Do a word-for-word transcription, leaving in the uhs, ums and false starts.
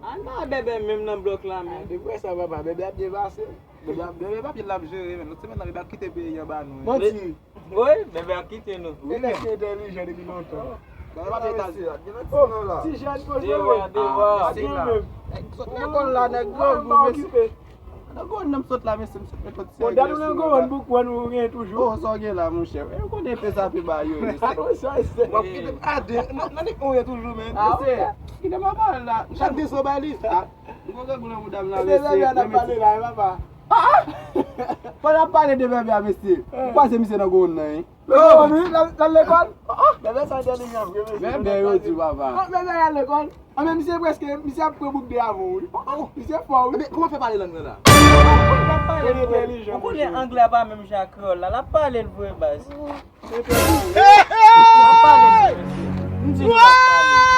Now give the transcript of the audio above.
Ann ba Bèbè menm nan blòk la menm. Depi wè sa papa, Bèbè ap byen pase. Bèbè ap, Bèbè pa byen l ap jere menm. Lòt semèn nan Bèbè ap kite peyi an ba nou wi. Wi, Bèbè ap kite nou. E nèg ki entèlijan depi lontan. Bèbè pa pye Etazini. Ti jèn pou jere. Dewa, dewa. Ap gen menm. Sot lekòl la nèg grangou mesye. Nan gwo nonm sot la mesye, m sot met lòt seri. Bon, dat ou nan gwo wonn pou kwen ou gen toujou. Oh, sa w gen la monchè. E ou konnen pè sa pi ba yo. W ap kite ade nan nan nek mwen toujou men. Mesye, kite m ap pale la. Chak de so ba li. M gon grangou nan mouda m la mesye. Pale la e papa. Pandan ap pale de Bèbè a mesye, m kwaze misye nan gwo wonn nan wi. L al lekòl? Bèbè sa entèlijan vre mesye. Bèbè yo di papa. Bèbè al lekòl. Anben misye prèske, misye ap pran bouk de avan wi. Misye fò wi. Ebyen kòman fè pale lang nan la? Ou konnen anglè a pa menm jan ak kreyòl la. L ap pale l vre baz. L ap pale l vre mesye. M di nou l ap pale.